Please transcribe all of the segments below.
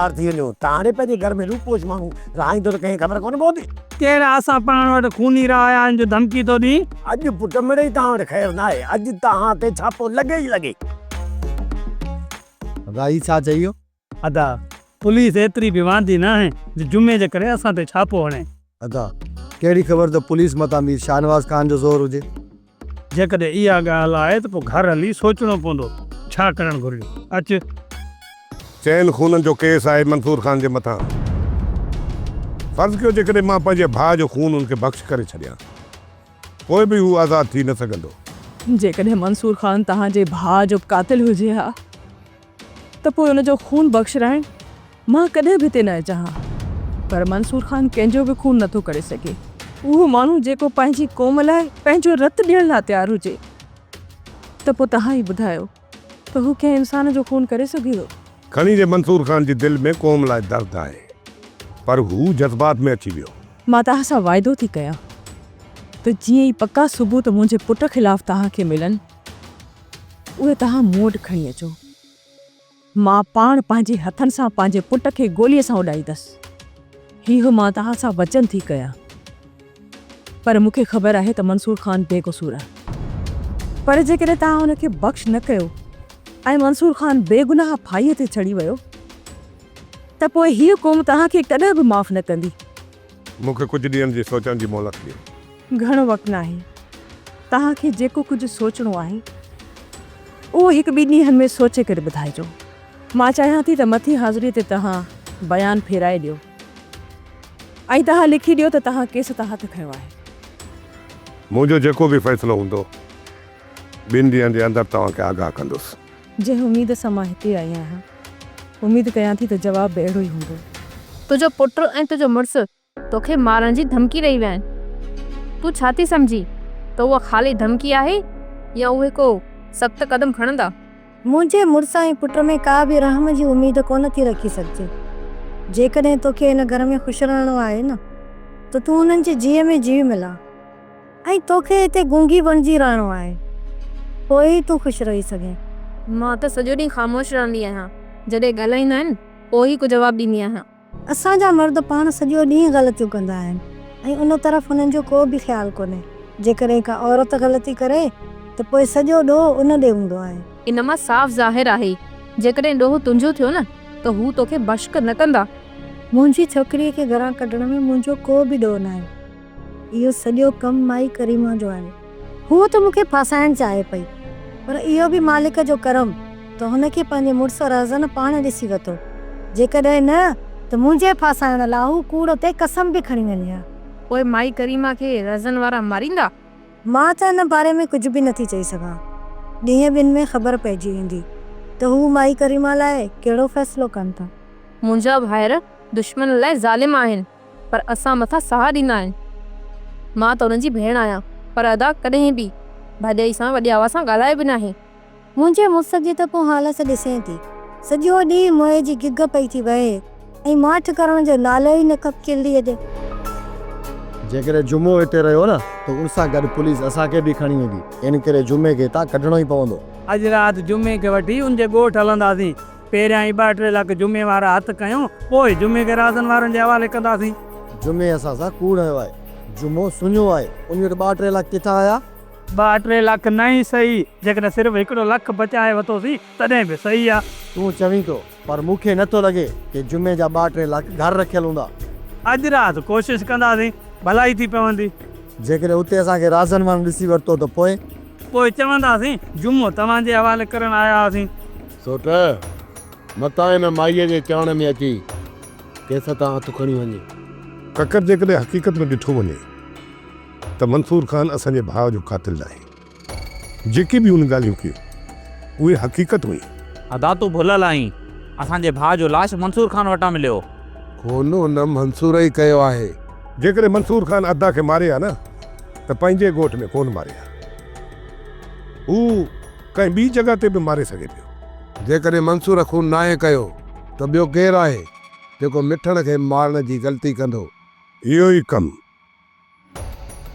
ٻاهر ٿي وڃو. تان هاڻي پنهنجي گهر ۾ روپوش ماڻهو رهائيندو ته ڪنهن کي خبر ڪونه پوندي. ڪهڙا اسان پاڻ وٽ خوني رهايا آهن جو ڌمڪي ٿو ڏين. اڄ پٽ مڙئي توهان وٽ خير ناهي. اڄ توهان تي ڇاپو لڳي ئي لڳي. ادا هي ڇا چئي ويو؟ ادا پوليس ايتري به واندي ناهي جو جمعي جي ڪري اسان تي ڇاپو هڻي. ادا ڪهڙي خبر ته پوليس مٿان مير شاهنواز خان جو زور هجي. جيڪڏهن اها ڳالهه آهي ته پوء گهر هلي سوچڻو پوندو ڇا ڪرڻ گهرجي. اچ. چئن خونن جو ڪيس آهي منصور خان جي مٿان. فرض ڪيو جيڪڏهن مان پنهنجي ڀاء جو خون ان کي بخش ڪري ڇڏيان پوء به هو آزاد ٿي نه سگهندو. جيڪڏهن منصور خان توهان جي ڀاء جو قاتل هجي ها ته پوء ان جو خون بخشرائڻ مان ڪڏهن به هتي نه اچان ها. پر منصور خان ڪنهن جو به خون نٿو ڪري سگهي. اهو ماڻهو جيڪو پنهنجي قوم لاء پنهنجو رت ڏيڻ لاء تيار هجي ته پوء توهان ئي ٻڌايو ته هو ڪنهن انسان جو خون ڪري سگهي ٿو؟ کڻي جي منصور خان جي دل ۾ قوم لاء درد آهي پر هو جذبات ۾ اچي ويو. مان توهان سان واعدو ٿي ڪيان ته جيئن ئي پڪا ثبوت منهنجي پٽ خلاف توهان کي ملن اهي توهان مون وٽ کڻي اچو. مان پاڻ پنهنجي هٿن سان پنهنجي پٽ کي گوليء سان اڏائيندس. هيء مان توهان سان وچن ٿي ڪيان. پر مون کي خبر آهي ته منصور خان بي قصور آهي. پر جيڪڏهن توهان هن کي بخش نه ڪيو ۽ منصور خان بيگناهه ڦاهيء تي چڙهي ويو ته پوء هيء قوم توهان کي ڪڏهن به معاف نه ڪندي. مون کي ڪجهه ڏينهن جي سوچڻ جي مهلت ڏيو. گهڻو وقت ناهي. توهان کي جيڪو ڪجهه سوچڻو آهي، اهو هڪ ٻن ڏينهن ۾ سوچي ڪري ٻڌائجو. مان چاهيان ٿي ته مٿين حاضريء تي توهان بيان ڦيرائي ڏيو ۽ توهان لکي ڏيو ته توهان ڪيس تان هٿ کنيو آهي. منهنجو جيڪو به فيصلو هوندو، ٻن ڏينهن جي اندر توهان کي آگاهه ڪندس. جنهن اميد سان مان هتي آئي آهيان، اميد ڪيان ٿي ته جواب به اهڙو ئي هوندو. تنهنجو پٽ ۽ تنهنجو مڙس توکي مارڻ جي ڌمڪي ڏئي ويا آهن. تون ڇا ٿي سمجهين ته اها خالي ڌمڪي آهي يا اهي ڪو سخت قدم کڻندا؟ منهنجي مڙس ۽ پٽ ۾ ڪا به رحم جي اميد ڪونه ٿي رکي سگهجي. جيڪڏهن توکي هن گهر ۾ خوش رهڻو آهي نه ته تون انهن جي جيء ۾ جيء ملاء ۽ توکي هتي گونگي بڻجي رهڻو آهي پوء ئي تون خوش رهي سگهين. مان ته سڄو ڏينهن خاموش رهندي آهيان. جڏهن ڳالهائيندا آهن پوء ئي ڪو جواب ڏيندي آهيان. اسان جا مرد پاڻ سڄو ڏينهن غلطيون ڪندا آهن ۽ ان طرف هنن جو ڪو به خيال ڪونهي. جيڪڏهن ڪا عورت غلطي ڪري ته پوء سڄو ڏوهه ان ڏي هوندو آهي. ان مان صاف ظاهر آهي، جيڪڏهن ڏوهه تنهنجو ٿيو نه ته هو توکي بخش نه ڪندا. منهنجي ڇوڪريء کي گهران ڪڍڻ ۾ منهنجو ڪو به ڏوهه ناهي. اهو سڄو ڪم مائي ڪريما جو آهي. هوء ته مون کي ڦاسائڻ چاهي پئي، پر اهو به مالڪ جو ڪرم ته هن کي پنهنجي مڙس رهزن پاڻ ڏسي ورتو. جيڪڏهن نه ته منهنجي ڦاسائڻ لاء هو ڪوڙ تي قسم به کڻي وڃي ها. پوء مائي ڪريما کي رهزن وارا ماريندا؟ مان ته ان باري ۾ ڪجهه به نٿي چئي سگهان. ڏينهن ٻن ۾ خبر پئجي ويندي ته هو مائي ڪريما لاء ڪهڙو فيصلو ڪن ٿا. منهنجا ڀائر دشمن لاء ظالم آهن. پر اسان مٿان ساهه ڏيندا آهن. مان ته انهن جي ڀيڻ آهيان، پر ادا ڪڏهن به ڀاڄائي سان وڏي آواز سان ڳالهايو به ناهي. منهنجي مڙس جي ته تون حالت ڏسين ٿي. سڄو ڏينهن موئي جي گگ پئي ٿي وهي ۽ ماٺ ڪرڻ جو نالو ئي نه ڪليء ڏي. جيڪڏهن جمعو هتي رهيو نه ته ان سان گڏ پوليس اسان کي به کڻي ويندي، ان ڪري جمعي کي هتان ڪڍڻو ئي پوندو. اڄ رات جمعي کي وٺي ان جي ڳوٺ هلنداسين. پهريان ئي ٻه ٽي لک جمعي وارا هٿ ڪيون، پوء جمعي کي رازن وارن جي حوالي ڪنداسين. جمعي اسان سان ڪوڙ هنيو آهي. جمعو سڃو آهي. ان وٽ ٻه ٽي لک ڪٿان آيا؟ ٻه ٽي لک نه ئي سهي، جيڪڏهن صرف هڪڙو لک بچائي وتوسين، تڏهن به صحيح آ. تون چوين ٿو، پر مون کي نه ٿو لڳي ڪي جمعي جا ٻه ٽي لک گهر رکيل هوندا. اڄ رات ڪوشش ڪنداسين، ڀلائي ٿي پوندي. جيڪڏهن اتي اسان کي رازن وارن ڏسي ورتو ته پوء؟ پوء چونداسين، جمعو توهان جي حوالي ڪرڻ آيا هئاسين. سوٽ، متان هن مائيء جي چوڻ ۾ اچي ڪيس تان هٿ کڻي وڃي. ڪڪر جيڪڏهن حقيقت ۾ ڏٺو وڃي ته منصور خان اسان جي ڀاء جو قاتل ناهي. جيڪي به هن ڳالهيون ڪيون اهي حقيقت هيون. ادا تون ڀليل آهين. اسان جي ڀاء جو لاش منصور خان وٽان مليو. خون هن منصور ئي ڪيو آهي. جيڪڏهن منصور خان ادا کي ماري ها نه ته پنهنجي ڳوٺ ۾ ڪونه ماري ها. هو ڪنهن ٻي جڳهه تي به ماري سگهي پيو. جيڪڏهن منصور خون ناهي ڪيو ته ٻيو ڪير آهي جيڪو مٺڻ کي مارڻ جي غلطي ڪندو. اهو ئي ڪم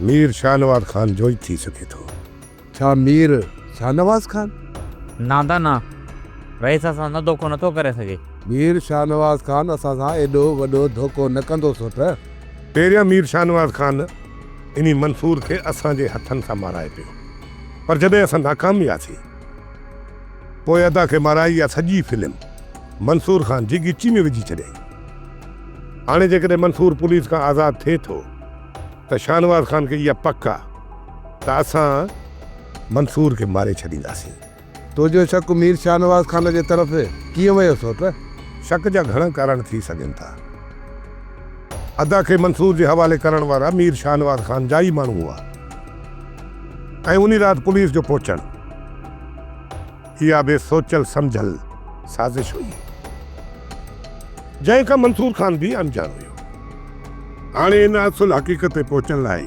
مير شاهنواز خان جو ئي ٿي سگهي ٿو. ڇا مير شاهنواز خان؟ نه ادا نه، رئيس اسان سان دوکو نٿو ڪري سگهي. مير شاهنواز خان اسان سان ايڏو وڏو ڌوڪو نه ڪندو سوٽ. پهريان مير شاهنواز خان انهي منصور کي اسان جي هٿن سان مارائي پيو پر جڏهن اسان ناڪام وياسين پوء ادا کي مارائي اها سڄي فلم منصور خان جي ڳچي ۾ وجهي ڇڏيائين. هاڻي جيڪڏهن منصور پوليس کان آزاد ٿئي ٿو ته شاهنواز خان کي اها پڪ آ ته اسان منصور کي ماري ڇڏينداسين. تنهنجو شڪ مير شاهنواز خان جي طرف ڪيئن ويو سوٽ؟ شڪ جا گهڻا ڪارڻ ٿي سگهن ٿا. ادا کي منصور جي حوالي ڪرڻ وارا مير شاهنواز خان جا ئي ماڻهو هئا ۽ انهي رات پوليس جو پهچڻ اها به سوچيل سمجهيل سازش هئي، جنهن کان منصور خان به اڻڄاڻ هيو. هاڻي ان اصل حقيقت تي پهچڻ لاء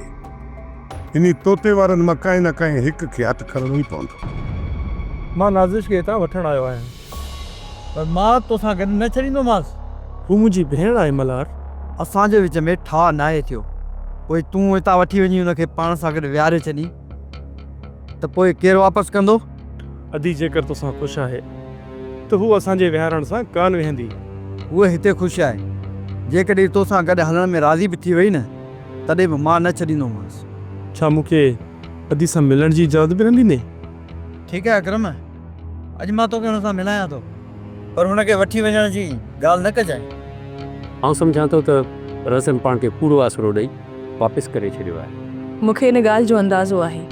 انهي طوطي وارن مان ڪنهن نه ڪنهن هڪ کي هٿ کڻڻو ئي پوندو. مان نازش کي هتان وٺڻ آيو آهيان. پر مان توسان گڏ نه ڇڏيندومانس. هو منهنجي ڀيڻ آهي ملهار. اسان جي وچ ۾ ٺاهه ناهي ٿيو. پوء تون هتان وٺي وڃي هن کي پاڻ سان گڏ ويهاري ڇڏين ته پوء ڪير واپس ڪندو؟ ادي جيڪر توسان خوش آهي ته هوء اسان جي ويهارڻ سان ڪانه ويهندي. هوء هتي خوش آهي. جيڪڏهن توسان گڏ هلڻ ۾ راضي به ٿي وئي نه تڏهن به مان نه ڇڏيندومانس. ڇا مون کي ادي سان ملڻ جي اجازت به نه ڏيندين؟ ٺيڪ آهي اڪرم، اڄ مان توکي هن سان ملايان ٿو، پر هن کي وٺي وڃڻ جي ڳالهه نه ڪجانء. آئون سمجهان ٿو ته رهزن پاڻ کي ڪوڙو آسرو ڏئي واپس ڪري ڇڏيو آهي. مون کي ان ڳالهه جو اندازو آهي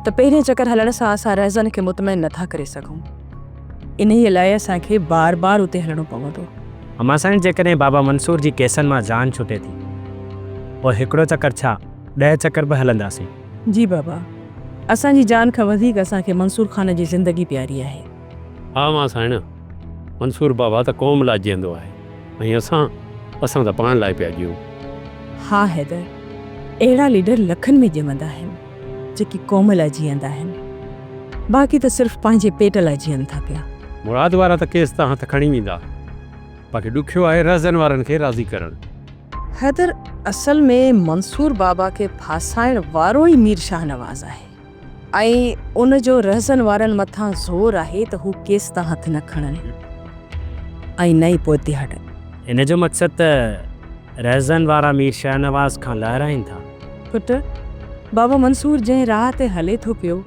ته پهرين چڪر هلڻ سان اسان رهزن کي مطمئن نٿا ڪري سگهون. انهيء لاء اسان کي بار بار اتي هلڻو پوندو. امان سائين جيڪڏهن بابا منصور جي ڪيسن مان جان ڇٽي ٿي پوء هڪڙو چڪر ڇا ڏهه چڪر به هلنداسين. جي بابا اسان جي جان کان وڌيڪ اسان کي منصور خان جي زندگي پياري آهي. ها امان سائڻ منصور بابا ته قوم لاء جيئندو آهي ۽ اسان اسان ته پاڻ لاء پيا جيئون. ها حيدر اهڙا ليڊر لکن ۾ ڄمندا آهن جيڪي قوم لاء جيئندا آهن باقي ته صرف پنهنجي پيٽ لاء جيئن ٿا پيا. مراد وارا ته ڪيس تان هٿ کڻي ويندا باقي ڏکيو آهي رهزن وارن کي راضي ڪرڻ. حيدر اصل ۾ منصور بابا کي ڦاسائڻ وارو ئي مير شاهنواز آهي ۽ ان جو رهزن وارن مٿان زور آهي ته هو ڪيس تان هٿ نه کڻن ۽ نه ئي پوئتي هٽن. ان جو مقصد ته رهزن وارا مير شاهنواز کان لهرائين ٿا. پٽ، بابا منصور جنهن راهه تي هلي ٿو پيو،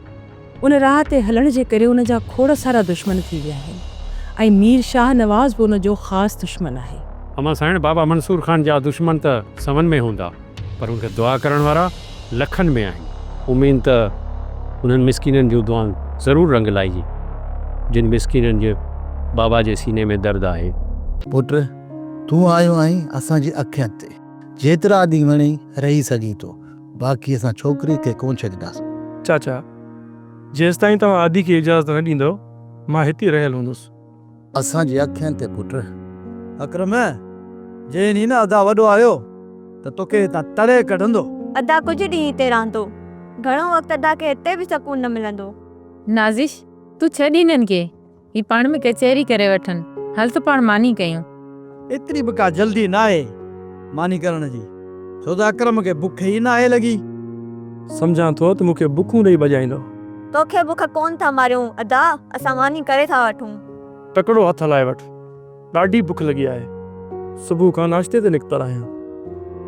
ان راهه تي هلڻ جي ڪري ان جا کوڙ سارا دشمن ٿي ويا آهن ۽ مير شاهنواز به ان جو خاص دشمن آهي. امان سائڻ، بابا منصور خان جا دشمن ته سون ۾ هوندا، پر ان کي دعا ڪرڻ وارا لکن ۾ آهن. اميد ته انهن مسڪينن جون دعائون ضرور رنگ لائجي، جن مسڪينن جي بابا جي سيني ۾ درد آهي. پٽ، تون آيو آهين اسان جي اکين تي. جيترا ڏينهن وڻئي رهي سگهين ٿو، باقي اسان ڇوڪري کي ڪونه ڇڏينداسين. چاچا، جيستائين توهان آدي کي اجازت نه ڏيندؤ، مان هتي رهيل هوندس. اسان جي اکين تي پٽ. اڪرم، جنهن ڏينهن نه ادا وڏو آيو ته توکي هتان تڙي ڪڍندو. ادا ڪجهه ڏينهن هتي رهندو. گهڻو وقت ادا کي هتي به سڪون نه ملندو. نازش، تون ڇڏ هنن کي. هي پاڻ ۾ ڪچهري ڪري وٺن. هل ته پاڻ ماني ڪيون. ايتري به ڪا جلدي ناهي ماني ڪرڻ جي، ڇو ته اڪرم کي بک ئي ناهي لڳي. سمجهان ٿو ته مون کي بکون ڏئي ڀڄائيندؤ. توکي بک ڪونه ٿا ماريون ادا، اسان ماني ڪري ٿا وٺون. تڪڙو هٿ هلائي وٺ، ڏاڍي بک لڳي آهي. صبح کان ناشتي تي نڪتل آهيان.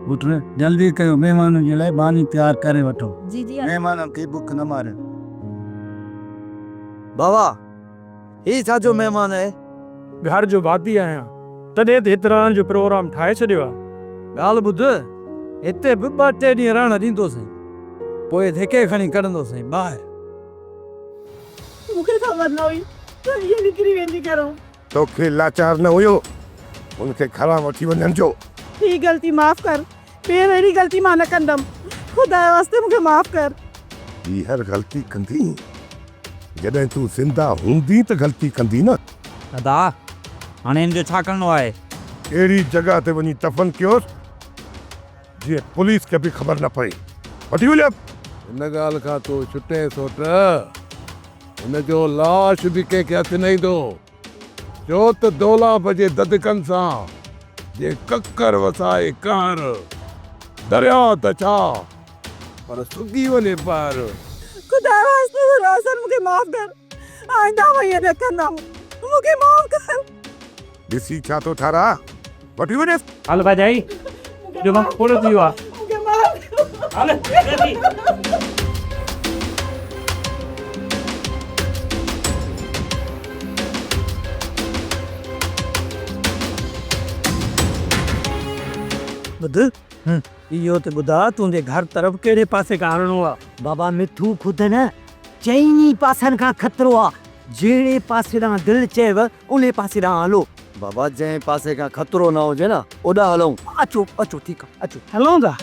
پٽ، جلدي ڪيو مهمانن جي لاء ماني تيار ڪري وٺو. مهمانن کي بک نه ماريو. بابا، هي ڇا جو مهمان آهي؟ گهر جو ڀاتي آهيان، تڏهن ته هت رهڻ جو پروگرام ٺاهي ڇڏيو آهي. ڳالهه ٻڌ، هتي به ٻه ٽي ڏينهن رهڻ ڏيندوسين، پوء ڌڪي کڻي ڪڍندوسين ٻاهر. مون کي خبر نه هئي ته هيء نڪري ويندي گهرئون. توکي لاچار نه هيو هن کي گهران وٺي وڃڻ جو. هي غلطي معاف ڪر، ٻيهر اهڙي غلطي مان نه ڪندم، خدا جي واسطي مون کي معاف ڪر. ٻيهر غلطي ڪندين؟ جڏهن تون زنده هوندين ته غلطي ڪندين نه. ادا، هاڻي هن جو ڇا ڪرڻو آهي؟ اهڙي جڳهه تي وڃي دفن ڪيوس جيئن پوليس کي به خبر نه پئي. وٺي وڃ. ان ڳالهه کان تون ڇٽين سوٽ. هن جو لاش به ڪنهن کي هٿ نه ايندو. ڇو ته دولاب جي ددڪن سان جي ڪڪر وسائي قهر، درياء ته ڇا پر سڪي وڃي پهر. خدا جي واسطي رازن مون کي معاف ڪر، آئنده آئون ائين نه ڪندم، مون کي معاف ڪر. ڏسي ڇا ٿو ٺاراء، وٺي وڃيس. هل ڀاڄائي، جو وقت پورو ٿي ويو آهي. هل ٿي. ٻڌ، اهو ته ٻڌاء تنهنجي گهر طرف ڪهڙي پاسي کان هلڻو آ؟ بابا مٺو خود نه چئني پاسن کان خطرو آ، جهڙي پاسي ڏانهن دل چئيو انهي پاسي ڏانهن هلو. بابا جنهن پاسي کان خطرو نه هجي نه اوڏانهن هلون. اچو اچو ٺيڪ آ اچو. هلون ٿا.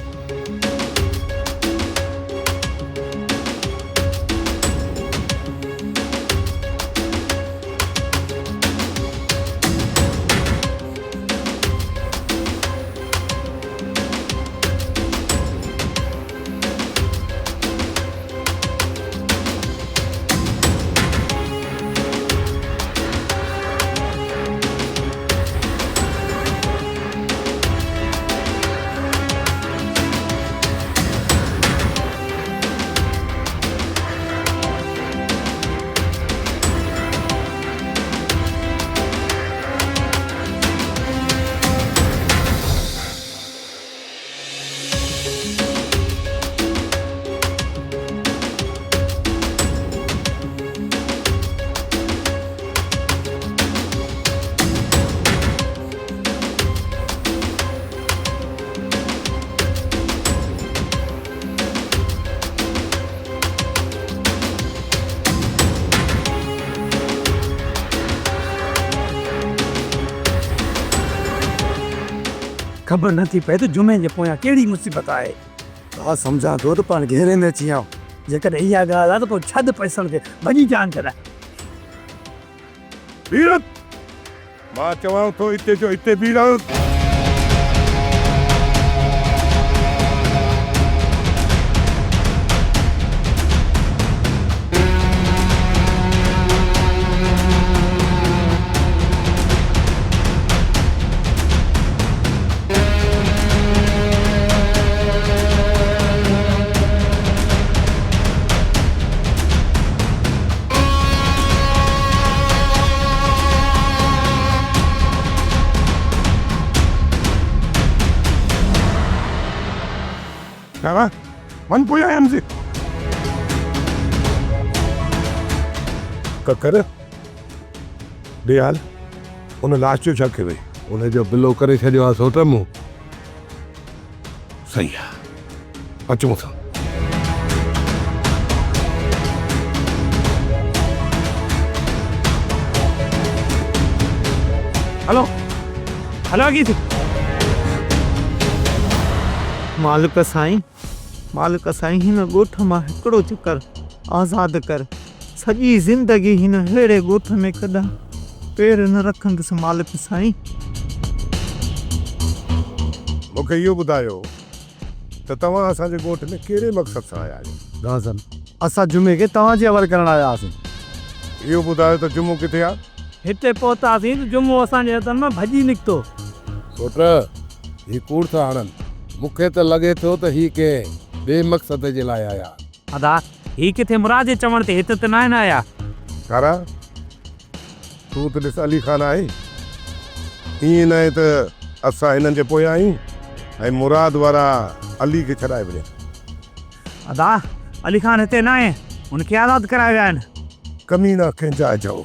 خبر نه ٿي پئي ته جمعي جي پويان ڪهڙي مصيبت آهي. ڀاء سمجهان ٿو ته پاڻ گهيري ۾ اچي ويا آهيون. جيڪڏهن اها ڳالهه آهي ته پوء ڇڏ پئسن کي ڀڄي جان ڇڏاء. بيهه! مان چوان ٿو اتي جو اتي بيهه رهه. ٺاراء، وڃ پويان آيم. ڪڪر، ڏيال، ان لاش جو ڇا ڪيوئي؟ ان جو بلو ڪري ڇڏيو آ سوٽ مون. صحيح آ. اچ مون سان. هلو هلو اڳي ٿي. مالڪ سائين مالڪ سائين هن ڳوٺ مان هڪڙو چڪر آزاد ڪر. سڄي زندگي هن ههڙي ڳوٺ ۾ ڪڏهن پير نه رکندس مالڪ سائين. مون کي اهو ٻڌايو ته توهان اسان جي ڳوٺ ۾ ڪهڙي مقصد سان آيا آهيو؟ رازن، اسان جمعي کي توهان جي حوالي ڪرڻ آيا هئاسين. اهو ٻڌايو ته جمعو ڪٿي آهي؟ هتي پهتاسين ته جمعو اسان جي هٿن مان ڀڄي نڪتو. سوٽ، هي ڪوڙ ٿا هڻن. مون کي ته لڳي ٿو ته هي ڪنهن ٻئي مقصد جي لاء آيا آهن. ادا، هي ڪٿي مراد جي چوڻ تي هت ته ناهن آيا. ڪارا، تون ته ڏس علي خان آهي. ائين ناهي ته اسان هنن جي پويان آهيون ۽ مراد وارا علي کي ڇڏائي وڃن. ادا، علي خان هتي ناهي، هن کي آزاد ڪرايا ويا آهن. ڪميڻا ڪنهن جاء جا هو.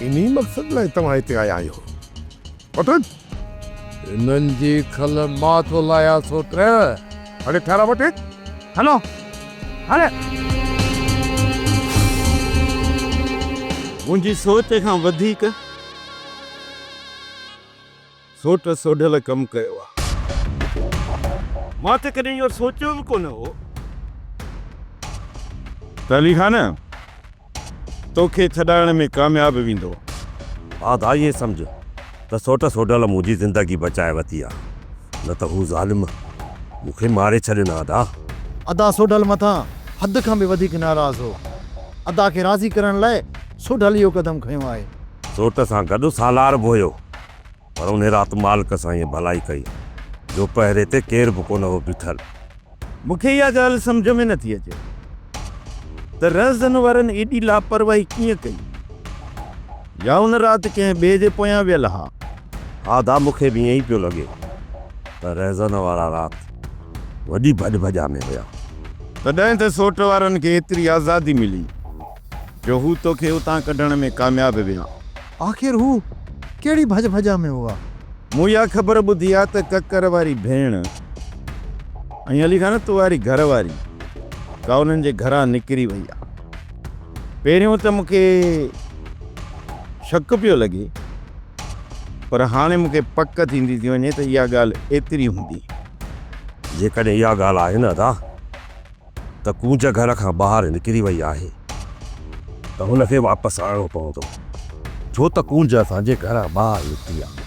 انهي مقصد لاء توهان هتي آيا آهيو. وٺ. هنن جي کل مان ٿو لاهيان سوٽ. هلي ٺهراء وٺ. هلو هل. منهنجي سوچ کان وڌيڪ سوٽ سوڍل ڪم ڪيو آ. مان ته ڪڏهن اهو سوچيو به ڪونه هو. ته علي خان توکي ڇڏائڻ ۾ ڪامياب ويندو. ادا ائين سمجهه ته سوٽ سوڍل منهنجي زندگي بچائي ورتي آ، نه ته هو ظالم مون کي ماري ڇڏين ها ادا. ادا سوڍل مٿان حد کان به وڌيڪ ناراض هو. ادا کي راضي ڪرڻ لاء سوڍل اهو قدم کنيو آهي. سوٽ سان گڏ سالار به هيو، پر انهي رات مالڪ سائينء ڀلائي ڪئي جو پهري تي ڪير به ڪونه هو بيٺل. مون کي اها ڳالهه سمجهه ۾ نٿي اچي ته رهزن وارن ايڏي لاپرواهي ڪيئن ڪئي. يا ان رات ڪنهن ٻئي جي پويان ويل ها. ها ادا مون کي به ائين ئي پيو لڳي ته رهزن وارا رات وڏي ڀڄ ڀڄان ۾ هيا. تڏهن ته سوٽ وارن کي ايتري آزادي ملي جو هو توکي اتان ڪڍڻ ۾ ڪامياب ويا. آخر هو ڪهڙي ڀڄ ڀڄان ۾ هئا؟ مون اها خبر ٻڌي آ ته ڪڪر واري ڀيڻ ۽ علي خان تو واري گهر واري ڪا انهن جي گهران نڪري وئي آ. پهريون ته مون کي شڪ پيو لڳي پر هاڻي مون کي پڪ ٿيندي ٿي وڃي ته اها ڳالهه ايتري هوندي. جيڪڏهن اها ڳالهه آهي نه ادا ته ڪونج گهر کان ٻاهر نڪري وئي آهي ته هن کي واپس آڻڻو پوندو ڇو ته ڪونج اسان جي گهران ٻاهر نڪتي آهي.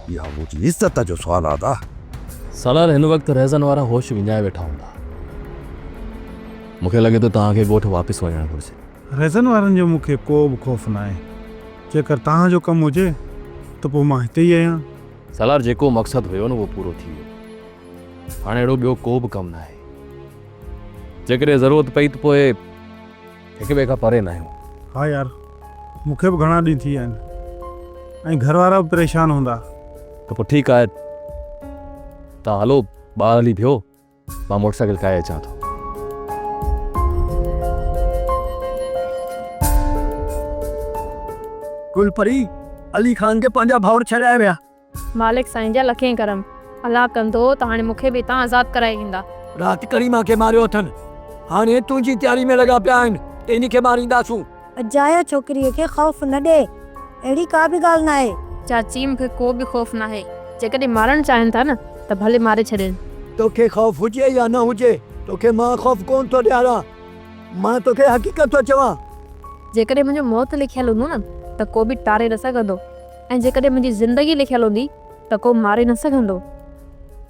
اها منهنجي عزت جو سوال آهي ادا. سالار هن وقت رهزن وارا هوش وڃائي ويٺا هوندا. مون کي لڳي ٿو توهان کي ڳوٺ واپس وڃڻ گهرجي. رهزن وارن جو مون کي ڪو به خوف ناهي. جيڪر توهان جو ڪم هجي ته پوء مان هتي ئي آهيان. سالار جيڪو مقصد هيو نه اهو پورو ٿي ويو. هاڻي اهڙو ٻيو ڪو به ڪم ناهي. جيڪڏهن ضرورت پئي ته پوء هڪ ٻئي کان پري ناهيون. ها يار مون کي به گهڻا ڏينهن ٿي ويا آهن ۽ گهر وارا به پريشان هوندا. ته پوء ٺيڪ آهي توهان هلو ٻاهر هلي بيهو مان موٽر سائيڪل ڪاهي اچان ٿو. گل پري، علي خان کي پنهنجا ڀائر ڇڏائي ويا. مالڪ سائين جا لکين ڪرم. الله ڪندو ته هاڻي مون کي به هتان آزاد ڪرائي ايندا. رات ڪريما کي ماريو اٿن. هاڻي تنهنجي تياري ۾ لڳا پيا آهن ته انهي کي مارينداسون. اجايو ڇوڪريء کي خوف نه ڏي. اهڙي ڪا به ڳالهه ناهي. چاچي مون کي ڪو به خوف ناهي. جيڪڏهن مارڻ چاهين ٿا نه ته ڀلي ماري ڇڏين. توکي خوف هجي يا نه هجي، توکي مان خوف ڪونه ٿو ڏياران. مان توکي حقيقت ٿو چوان. جيڪڏهن منهنجو موت لکيل هوندو نه ته ڪو به ٽاري نه سگهندو. ۽ جيڪڏهن منهنجي زندگي لکيل هوندي ته ڪو ماري نه سگهندو.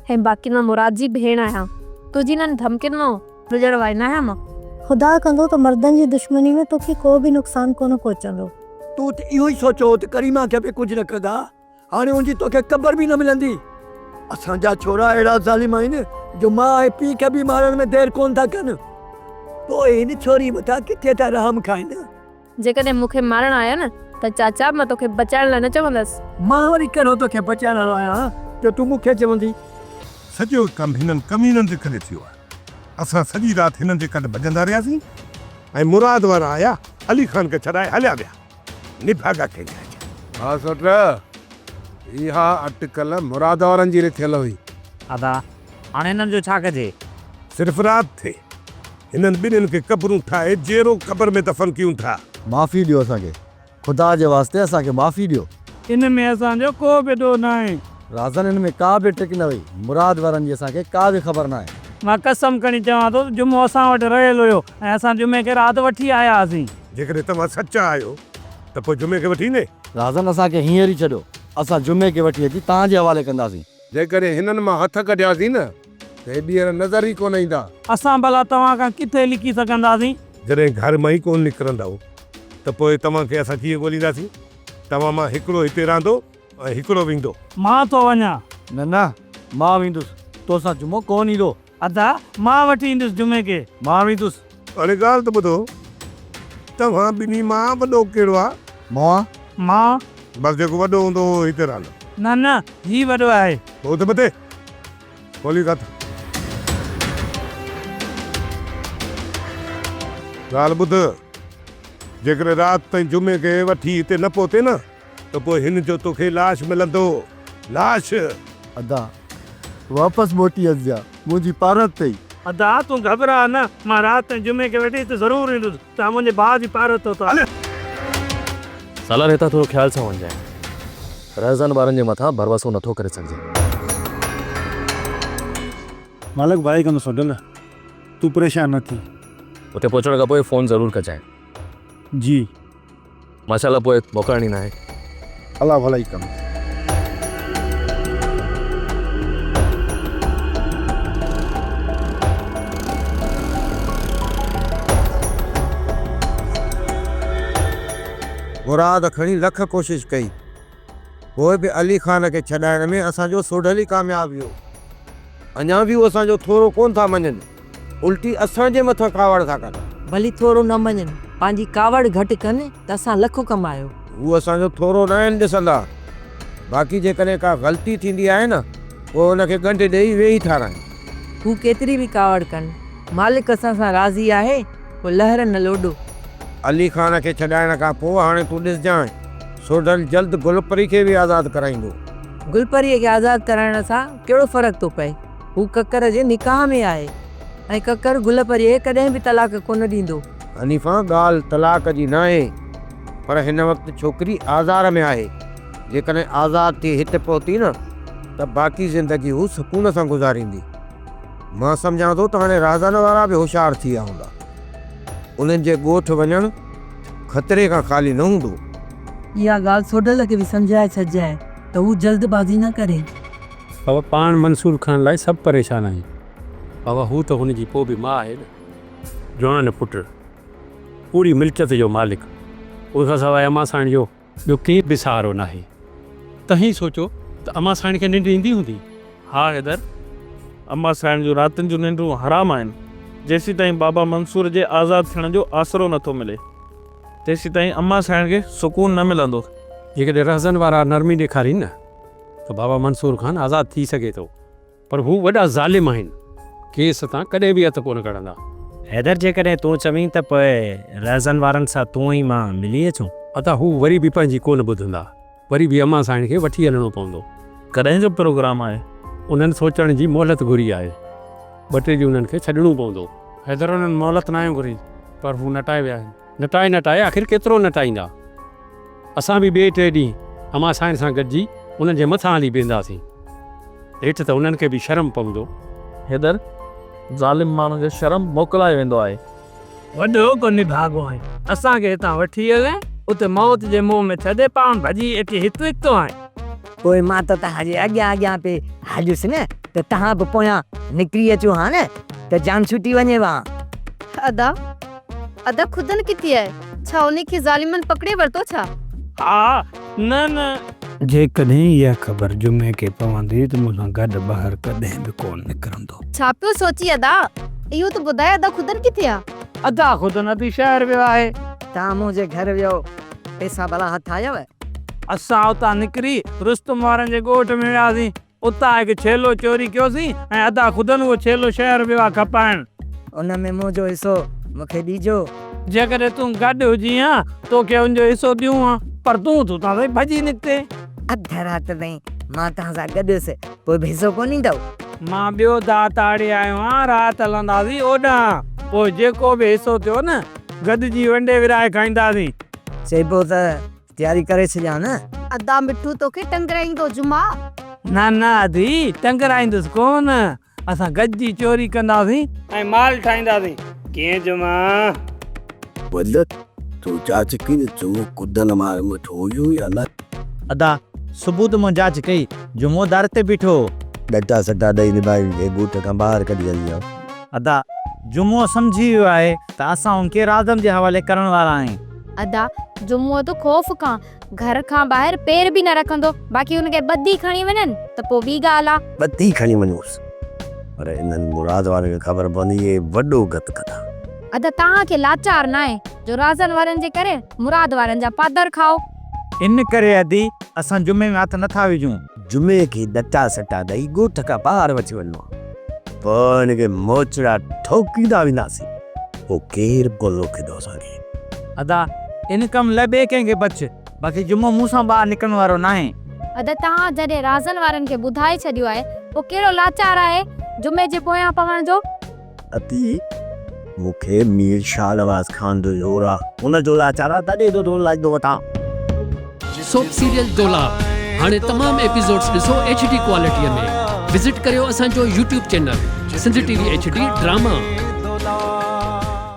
۽ باقي مان مراد جي ڀيڻ آهيان. تنهنجي انهن ڌمڪين مان ڊڄڻ واري ناهيان مان. خدا ڪندو ته مردن جي دشمني ۾ توکي ڪو به نقصان ڪونه پهچندو. تون ته اهو ئي سوچيو هو ته ڪريما کي به ڪجهه نه ڪندا. هاڻي ان جي توکي قبر به نه ملندي. اسان جا ڇورا اهڙا ظالم آهن جو ماء ۽ پيء کي به مارڻ ۾ دير ڪونه ٿا ڪن. پوء هن ڇوري مٿان ڪٿي ٿا رحم کائن. جيڪڏهن مون کي مارڻ آيا نه ته چاچا مان توکي بچائڻ لاء نه چوندس. مان وري ڪهڙو توکي بچائڻ وارو آهيان جو تون مون کي چوندين. سڄو ڪم هنن ڪمينن جي ڪري ٿيو آهي. اسان سڄي رات هنن جي ڪڍ ڀڄندا رهياسين ۽ مراد وارا آيا علي خان کي ڇڏائي هليا ويا. نڀاڳا ڪنهن جا جا. ها سوٽ، اها اٽڪل مراد وارن جي رٿيل هئي. ادا، هاڻي هنن جو ڇا ڪجي؟ صرف رات ٿئي. هنن ٻنهين کي قبرون ٺاهي جيئرو قبر ۾ دفن ڪيون ٿا. معافي ڏيو اسان کي. خدا جي واسطي اسان کي معافي ڏيو. ان ۾ اسان جو ڪو به ڏوهه ناهي. رازن ان ۾ ڪا به ٽرڪ نه هئي. مراد وارن جي اسان کي ڪا به خبر ناهي. مان قسم کڻي چوان ٿو ته جمعو اسان وٽ رهيل هيو ۽ اسان جمعي کي رات وٺي آيا هئاسين. جيڪڏهن توهان سچا آهيو ته پوء جمعي کي وٺي ايندين؟ رازن اسان کي هينئر ئي ڇڏيو. اسان جمعي کي وٺي اچي توهان جي حوالي ڪنداسين. جيڪڏهن هنن مان هٿ ڪڍياسين نه ته هي ٻيهر نظر ئي ڪونه ايندا. اسان ڀلا توهان کان ڪٿي لڪي سگهنداسين؟ جڏهن گهر مان ئي ڪونه نڪرندؤ ته پوء توهان کي اسان ڪيئن ڳولينداسين؟ توهان مان هڪڙو هتي رهندو ۽ هڪڙو ويندو. مان ٿو وڃان. نه نه، مان ويندس. توسان جمعو ڪونه ايندو. ادا، مان وٺي ايندس جمعي کي. مان ويندس. هاڻي ڳالهه ته ٻڌو، توهان ٻنهي مان وڏو ڪهڙو آ؟ مان. مان. بس جيڪو وڏو هوندو اهو هتي رهندو. نه نه، هي وڏو آهي. پوء ته مٿي کولي ڪٿ. ڳالهه ٻڌ، جيڪڏهن رات تائين جمعي کي وٺي هتي نه پهتين نه ته پوء هن جو توکي لاش ملندو، لاش! ادا، واپس موٽي اچجان، منهنجي پارت اٿئي. ادا، تون گهٻراء نه، مان رات تائين جمعي کي وٺي هتي ضرور ايندس. توهان منهنجي ڀاء جي پارت اٿو. سالار هتان ٿورو خيال سان وڃجانء. رهزن وارن جي مٿان ڀروسو نٿو ڪري سگهجي. مالڪ ڀلائي ڪندو سوڍل، تون پريشان نه ٿي. اتي پهچڻ کان پوء فون ضرور ڪجانء. جي. ماشاءالله پوء موڪلڻي ناهي. الله ڀلائي ڪندو. مراد کڻي لک ڪوشش ڪئي، پوء به علي خان کي ڇڏائڻ ۾ اسان جو سوڍل ئي ڪامياب ويو. اڃا به هو اسان جو ٿورو ڪونه ٿا مڃن. الٽي اسان جي مٿان ڪاوڙ ٿا ڪن. ڀلي ٿورو نه مڃن، پنهنجي ڪاوڙ گهٽ ڪن ته اسان لک ڪمايو. هو اسان جو ٿورو ناهن ڏسندا. باقي جيڪڏهن ڪا غلطي ٿيندي آهي نه، پوء ان کي ڳنڍ ڏيئي ويهي ٿا رهن. هو ڪيتري به ڪاوڙ ڪن، مالڪ اسان سان راضي آهي، پوء لهر نه لوڏو. علي خان کي ڇڏائڻ کان پوء هاڻي تون ڏسجانء، سوڍل جلد گل پري کي به آزاد ڪرائيندو. گل پريء کي آزاد ڪرائڻ سان ڪهڙو فرق ٿو پئي؟ هو ڪڪر جي نڪاح ۾ آهي ۽ ڪڪر گل پريء کي ڪڏهن به طلاق ڪونه ڏيندو. حنيفه، ڳالهه طلاق جي ناهي، پر هن وقت ڇوڪري آزار ۾ آهي. جيڪڏهن آزاد ٿي هت پهتي نه ته باقي زندگي هو سڪون سان گذاريندي. مان سمجهان ٿو ته هاڻي رازن وارا به هوشيار ٿي ويا هوندا. انهن جي ڳوٺ وڃڻ خطري کان خالي نه هوندو. اها ڳالهه سوڍل کي به سمجهائي ڇڏجانء ته هو جلد بازي نه ڪري. بابا پاڻ منصور خان لاء سڀ پريشان آهيون. بابا هو ته هن جي پوء به ماء آهي نه. جوان پٽ، پوري ملڪيت جو مالڪ، ان کان سواء امان سائڻ جو ٻيو ڪير به سهارو ناهي. توهين سوچو ته امان سائڻ کي ننڊ ايندي هوندي؟ ها حيدر، امان سائڻ جون راتين جون ننڊون حرام آهن. جيسيتائين بابا منصور جي آزاد ٿيڻ جو آسرو نٿو ملي، تيسيتائين امان سائڻ کي سڪون نه ملندو. جيڪڏهن رهزن وارا نرمي ڏيکارين نه ته بابا منصور خان آزاد ٿي سگهي ٿو. پر هو وڏا ظالم آهن، ڪيس تان ڪڏهن به هٿ ڪونه ڪڍندا. حيدر جيڪڏهن تون چوين ته پوء رهزن وارن سان تون ۽ مان ملي اچون. ادا هو وري به پنهنجي ڪونه ٻڌندا. وري به امان سائڻ کي وٺي هلڻو پوندو. ڪڏهن جو پروگرام آهي؟ انهن سوچڻ جي مهلت گهري آهي. ٻه ٽي ڏينهن انهن کي ڇڏڻو پوندو. حيدر انهن مهلت ناهي گهري پر هو نٽائي ويا آهن. نٽائي نٽائي آخر ڪيترو نٽائيندا. اسان به ٻئي ٽئين ڏينهن امان سائڻ سان گڏجي انهن جي مٿان هلي بيهنداسين. هيٺ ته انهن کي به شرم پوندو. حيدر، ظالم ماڻهن کي شرم موڪلائي ويندو آهي. وڏو ڪو نڀاڳو آهين. اسان کي هتان وٺي هلين، اتي موت جي منهن ۾ ڇڏي پاڻ ڀڄي اچي هت نڪتو آهين. پوء مان ته توهان جي اڳيان اڳيان پئي هليس نه ته توهان به پويان نڪري اچو ها نه ته جان ڇٽي وڃيو ها. ادا! ادا خدن ڪٿي آهي؟ ڇا انهي کي ظالمن پڪڙي ورتو ڇا؟ ها، نه نه. جيڪڏهن اها خبر جمعي کي پوندي ته مون سان گڏ ٻاهر ڪڏهن به ڪونه نڪرندو. ڇا پيو سوچين ادا؟ اهو ته ٻڌاء ادا خدن ڪٿي آ؟ ادا خدن ادي شهر ويو آهي. توهان منهنجي گهر ويو، پئسا ڀلا هٿ آيو؟ اسان اتان نڪري رستم وارن جي ڳوٺ ۾ وياسين. اتان هڪ ڇيلو چوري ڪيوسين ۽ ادا خدن اهو ڇيلو شهر ويو آ کپائڻ. ان ۾ منهنجو حصو مون کي ڏيجو. جيڪڏهن تون گڏ هجين ها، توکي ان جو حصو ڏيون ها، پر تون ته اتان سائين ڀڄي نڪتين. اڌ رات تائين مان توهان سان گڏ هيس، پوء به حصو ڪونه ڏيندؤ؟ مان ٻيو داء تاڙي آيو آهيان، رات هلنداسين اوڏانهن، پوء جيڪو به حصو ٿيو نه، گڏجي ونڊي ورهائي کائينداسين. چئبو ته تياري ڪري ڇڏيان نه. ادا مٺو توکي ٽنگرائيندو جمعا. نه نه ادي ٽنگرائيندس ڪونه، اسان گڏجي چوري ڪنداسين ۽ مال ٺاهينداسين. ڪيئن جمعا؟ ولد تو جاچ ڪئي ته جمعو ڪڏن مان مٺو هيو يا نه؟ ادا صبح ته مون جاچ ڪئي، جمعو در تي بيٺو هو. ڏٽا سٽا ڏئي نڀائي کي ڳوٺ کان ٻاهر ڪڍي هلي آيو. ادا جمعو سمجهي ويو آهي ته اسان هن کي رازن جي حوالي ڪرڻ وارا آهيون. ادا جمعو ته خوف کان گهر کان ٻاهر پير به نه رکندو، باقي هن کي ٻڌي کڻي وڃن ته پوء ٻي ڳالهه آ. ٻڌي کڻي وڃوس، پر انهن مراد وارن کي خبر پوندي اهي وڏو گت ڪندا. ادا توهان کي لاچار ناهي جو رازن وارن جي ڪري مراد وارن جا پادر کائو. ان ڪري ادي اسان جمعي ۾ هٿ نٿا وجهون. جمعي کي ڏٽا سٽا ڏئي ڳوٺ کان ٻاهر وٺي وڃڻو آ. پوء هن کي موچڙا ٺوڪيندا وينداسين. پوء ڪير به ڪونه روڪيندو اسان کي. ادا ان ڪم لئه ٻئي ڪنهن کي بچ، باقي جمعو مون سان ٻاهر نڪرڻ وارو ناهي. ادا توهان جڏهن رازن وارن کي ٻڌائي ڇڏيو آهي، پوء ڪهڙو لاچار آهي جمعي جي پويان پوڻ جو. ادي مون کي مير شاهنواز خان جو زور آ، ان جو لاچار آ تڏهن ٿو ٿورو لاچندو وتان. سوپ سيريل دولاب هاڻي تمام ايپيسوڊز ڏسو ايڇ ڊي ڪوالٽي ۾ وزٽ ڪريو اسان جو YouTube channel Sindh T V H D drama.